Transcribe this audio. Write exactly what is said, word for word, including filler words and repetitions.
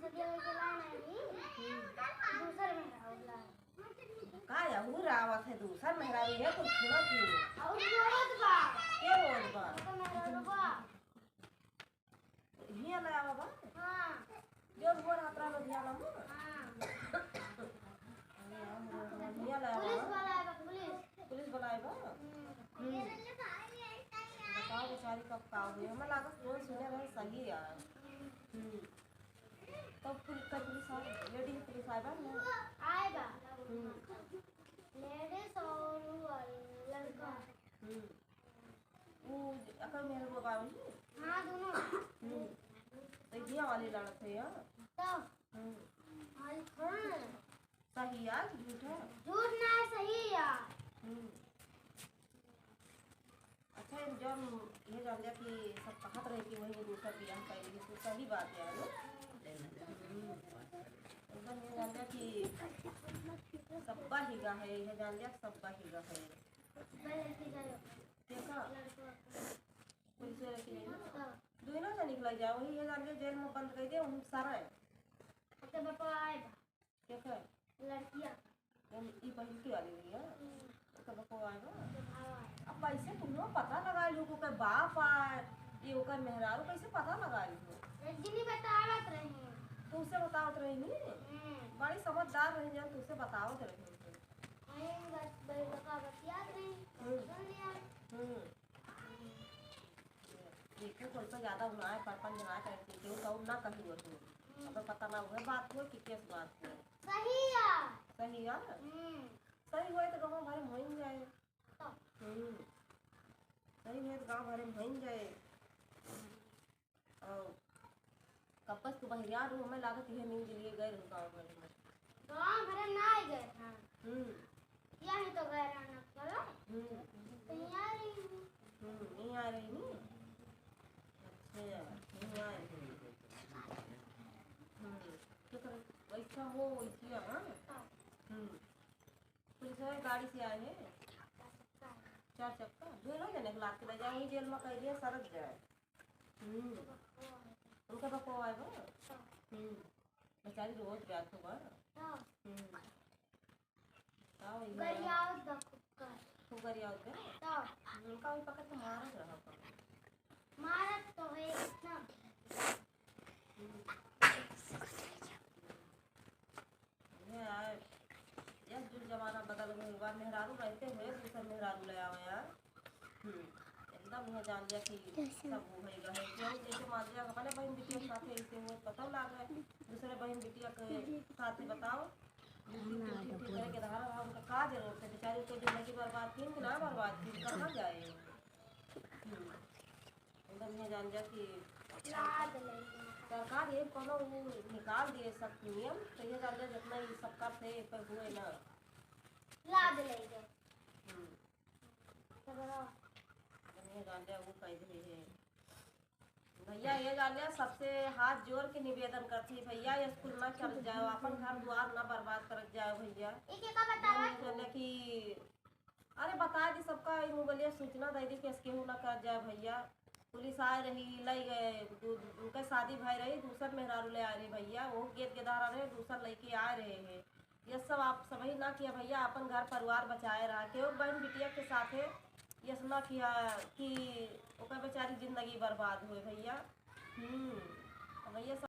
सदिया के लाइन आई। हम्म। दूसर मेहरारू लाइन। का या, ऊ रावत है दूसर मेहरारू, ये कुल सुनत ही। और रोवत बा। के रोवत बा? ओकर मेहरारू बा। हियाँ ले आवा बा? हाँ। जो हुआ रात रात धिया ला मुआ? हाँ। हियाँ ले आवा पुलिस बा? वाला आए बा, पुलिस। पुलिस वाला आए बा? हम्म। हम्म। बताओ बेचारी कब का हुई? हमें लागत जोन सुने रहे सही यार। हम्म। तब पुलिस, कब पुलिस आए? लेडीज पुलिस आए बा ना? आए बा। हम्म। लेडीज और वो लड़का। हम्म। वो अकल मेरे को बाबू। हाँ, दोनों। हम्म। तो ये वाली लड़त है यार। तो। हम्म। आज हाँ। सही यार, झूठ है? झूठ ना है, सही यार। हम्म। अच्छा, एक जन ये जान लिया कि सब कहत रहे कि वही दूसर बियाह करेगी, तो सही बात है, है ना? हम्म। एकदम ये जान लिया कि सब्बा हिगा है, ये जान लिया कि सब्बा हिगा है। देखा? पुलिस वाला की नहीं ना? हाँ। दुइनो जने निकल जाए, वही ये जान लिया जेल में बंद कर दे, हम सारा है। अच्छा, बापा आए बा। देखा? लड़किया। हम ई पहिल के वाली हुई है। हम्म। ओकर बपवा आए बा। बपवा आए। अब कैसे तुम लोग पता लगा लियो कि ओकर बाप आए, ये ओकर मेहरारू कैसे पता लगा लियो? एक दिन ही बतावत रही। तुमसे बतावत रही नी? हम्म। बड़ी समझदार रही जान, तुमसे बतावत रही। वही बस बड़ी बका बतियात रही। हम्म। सुन लिया। हम्म। देखो, थोड़ा सा ज्यादा उनाए, परपंच ना करे, केहू तो ना कही वो तू। हम्म। अब पता ना हुए बात को कि किस बात को। सही है। सही है? हम्म। सही होए तो गाँव भरे में होइन जाए। तो। हम्म। सही होए तो गाँव भरे में होइन जाए। और कब्बस तू बहिरिया रहू, हमें लागत इहे नींद लिए गए रहू गाँव भरे में। गाँव भरे में ना आए गए थे। हम्म। यही तो गए रहना करो। हम्म। तो यहाँ रही हूँ। हम्म, यहीं आ रही नी? अच्छा, यहीं आ रही। हम्म, तो कर, वैसा हो, वैसी है, हाँ? हाँ। हम्म। पुलिस वाले गाड़ी से आए हैं? चार चक्का। जो ना जाने के लात के ले जाए, वही जेल में कह दिया, सरक जाए। हम्म। उनका बपवा आए बा? हम्म। बेचारी रोज जात होगा। हाँ। हम्म। का होई बा? गरियावत बा खूब कर। खूब गरियावत बा? हाँ। उनका भी पकड़ के मारत रहा कर। मारत तो है इतना। हम्म। ये आए, यह जुग जमाना बदल गए बा, मेहरारू रहते हुए दूसर मेहरारू ले आवे यार। हम्म, एकदम यह जान लिया कि कैसे? सब वो है, रहे। क्यों जैसे मान लिया अपने बहन बिटिया के साथे ऐसे हुए, पता लागे, दूसरे बहन बिटिया के साथे बताओ, जिंदगी ना, ठीक, ठीक, ठीक करे के धारा रहा, उनका का जरूरत है? बेचारी उनके जिंदगी बर्बाद की कि ना बर्बाद की, कहाँ जाए? हम्म। एकदम ये जान जा कि लाद ले। सरकार ये कोनो वो निकाल दिए सख्त नियम, तो ये जान जा जितना ये सबका से एक पर हुए ना। लाद ले गए। हम्म। तो बड़ा एकदम ये जान जा वो कह दिए है। भैया ये जान जा सबसे हाथ जोड़ के निवेदन करती है भैया, ये स्कूल ना चल जाओ, अपन घर द्वार ना बर्बाद कर जाओ भैया। एक एक का बतावा ये जान जा कि अरे बता दी सबका, ई मोबाइलिया सूचना दे दी कि ऐसे केहू ना कर जाए भैया। पुलिस आए रही, ले गए, दू-, उनके शादी भय रही, दूसर मेहरारू ले आए रहे भैया, वो गेट के दहरा रहे, दूसर लइके आए रहे हैं। ये सब आप सबही ना किया भैया, अपन घर परिवार बचाए रहा, केहू बहन बिटिया के साथे ये सब ना किया कि ओकर बेचारी जिंदगी बर्बाद हुए भैया। हम्म, भैया सब